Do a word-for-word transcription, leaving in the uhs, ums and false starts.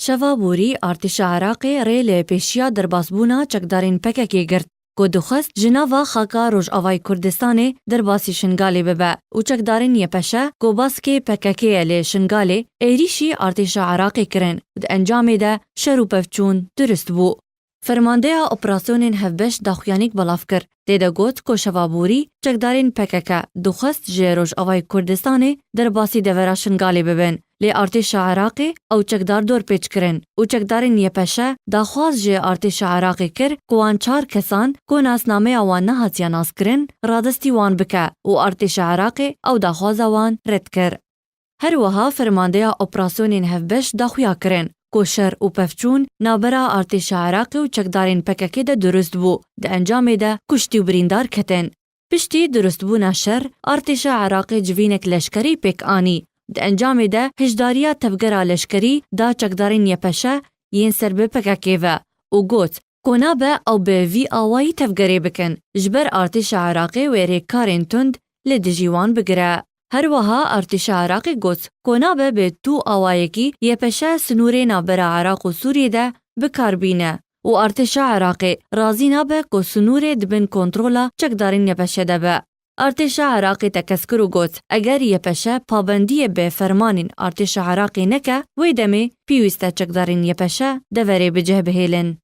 Şeva borî artêşa Iraqê rê li pêşiya derbasbûna çekdarên P K K girt, ku dixwest ji nava xaka Rojavayê Kurdistanê derbasî Şingalê bibe û çekdarên Y P Ş ku baskê P K K ye li Şingalê êrîşî artêşa Iraqê kirin û di encamê de şer û pevçûn dirust bû. Fermandeya Operasyonên Hevbeş daxuyanîk belav kir. Tê de got ku şeva borî çekdarên P K K dixwest ji Rojavayê Kurdistanê derbasî devera Şingalê bibin. Lê artêşa Iraqê ew çekdar dorpêç kirin û çekdarên Y P Ş daxwaz ji artêşa Iraqê kir ku wan çar kesan ku nasnameya wan nehatiye naskirin, radestî wan bike û artêşa Iraqê ew daxwaza wan red kir. Her wiha Fermandeya Operasyonên Hevbeş daxuya kirin ku şer û pevçûn navbera artêşa Iraqê û çekdarên P K K de dirust bû, di encamê de kuştî û birîndar ketin. Piştî dirustbûna şer, artêşa Iraqê civînek leşkerî pêk anî. Di encamê de hijdariya tevgera leşkerî da çekdarên Y P Ş yên ser bi P K K ve û got ku nabe ew bi vî awayî tevgerê bikin, ji ber artêşa Iraqê wê rêkarên tund li dijî wan bigire. Her wiha artêşa Iraqê got ku nabe bi tu awayekî Y P Ş sinûrê navbera Iraq û Sûriyê de bi kar bîne û artêşa Iraqê razî nabe ku sinûrê di bin kontrola çekdarên Y P Ş de be. Artêşa Iraqê tekez kir û got, eger Y P Ş pabendiyê bi fermanên artêşa Iraqê neke, wê demê pêwîst e çekdarên Y P Ş deverê bi cih bihêlin.